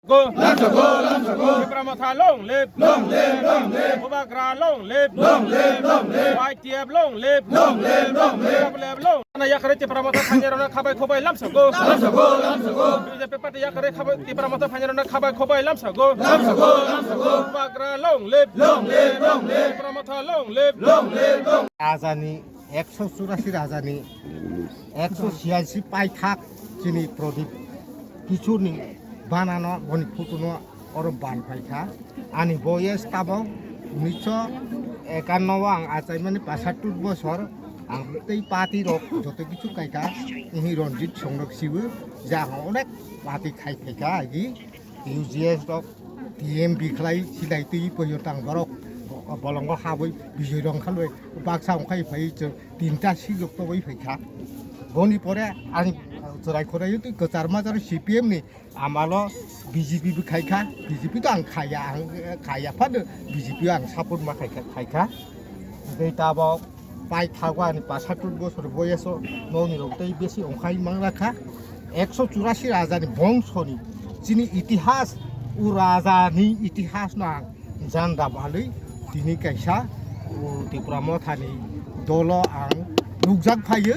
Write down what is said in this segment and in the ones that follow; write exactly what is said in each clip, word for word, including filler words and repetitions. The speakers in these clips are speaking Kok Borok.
Go. Lamsa go, lamsa go. Tipra Motha long live. Long live, long live. Bubagra long live. Long live, long live. Y T F long live. Long live, long live. Long live, long. Ana yakarwi Tipra Motha phainirokno khabai khobai lamsa go. Lamsa go, lamsa go. B J P party yakarwi khabai Tipra Motha phainirokno khabai khobai lamsa go. Lamsa go, lamsa go. Bubagra long live. Long live, long live. Tipra Motha long live. Long live, long. Ajani ekso churasi rajani ekso chiyasi paithak chini Pradip Kichurni banano boni photo no oro ban phaikha. Ani boyes tabok unniso ekanno o ang achaimani pasattur bosor. Ang tei party rok joto kichu kaikha. Ihi Ranjit Songrok sibu je ang onek party khai phaikha agi. U G S rok T M B khlai silai twi poyo tang borok bolongo habwi bijoi rong khalwi baksa ongkhai phai chwng tinta silok tobwi phaikha. Boni pore ani chwrai khorai twi kwchar majaro C P M ni amalo B J P bo khaikha, B J P to ang khaya, ang khaya phano B J P ang support ma khaikha, khaikha. Tei tabok pai thago ani pasattur bosor boyaso nokni rok tei besi ongkhai manglakha. Ekso churasi rajani bongsoni chini itihas, o rajani itihasno ang janda balwi tini kaisa o Tipra Mothani dolo ang nukjak phaio.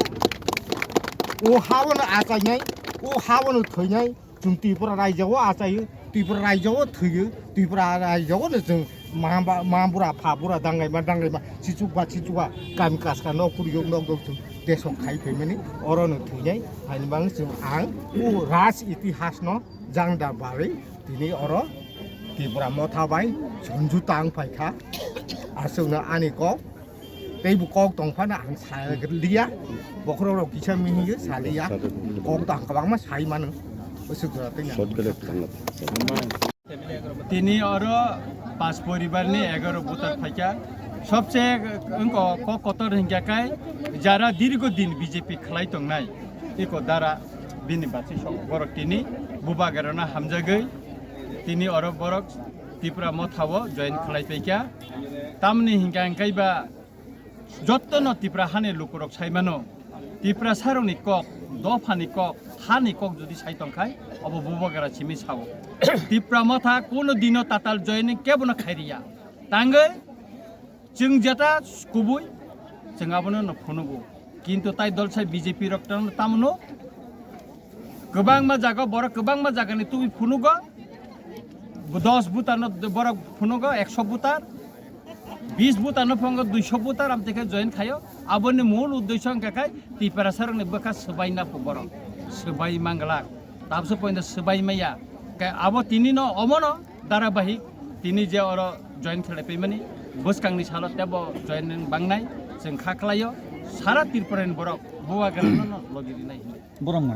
O haono achainai, o haono thwinai, chwng Tripura raijo o achaio, Tripura raijo o thwio, Tripura raijo o no chwng ma ba, ma bura pha bura dangaima dangaima, sichuk ba sichuk ba kami kaska nok kuriyok nok dok chwng desok khai phaimani oro no thwinai. Haini bagwi chwng ang o raj itihasno janda balwi tini oro Tipra Motha bai sonju tang phaikha. Aswkno ani kok tei bo kok tong phano ang saliya. Bokhorok rok kisa mihingyo saliya. Kok to ang kwbangma sai mano. Aswk jora tei ang. Tini oro pas poribar ni egaro voter phaikha. Sobse wngkha kok kotor hinkha khe jara dirgo din B J P khlai tongnai. Iko dara bini bachwi sok borok tini bubagrano hamjagwi tini oro borok Tipra Motha o join khlai paikha. Tamni hinkha hinkhe ba jottono Tipra hani lukurok sai mano. Tipra sarokni kok, dophani kok, hani kok jodi sai tongkhai, obo bubagra simi sao. Tipra Motha kuno dino tatal joining kebono khairiya. Tangwi chwng jeta kubui, chwng abono no phunugo. Kintu tai dol sai B J P rok tang tamno kwbangma jaga, borok kwbangma jagani tubui phunugo. Dos butar no borok phunugo, ekso butar. Bis butar no phungo, duiso butar am teke join khayo. Aboni mul uddesho hwnkha khai Tiprasa rokni bwkha swbaina phu borok. Swbai manglak. Tabso poinda swbai maya. Khe abo tini no omono dharabahik tini je oro join khlai paimani bwskangni salo tebo join bangnai chwng kha khlaio. Sara Tripura ni borok bubagrano no logi rinai hinwi. Borok mora.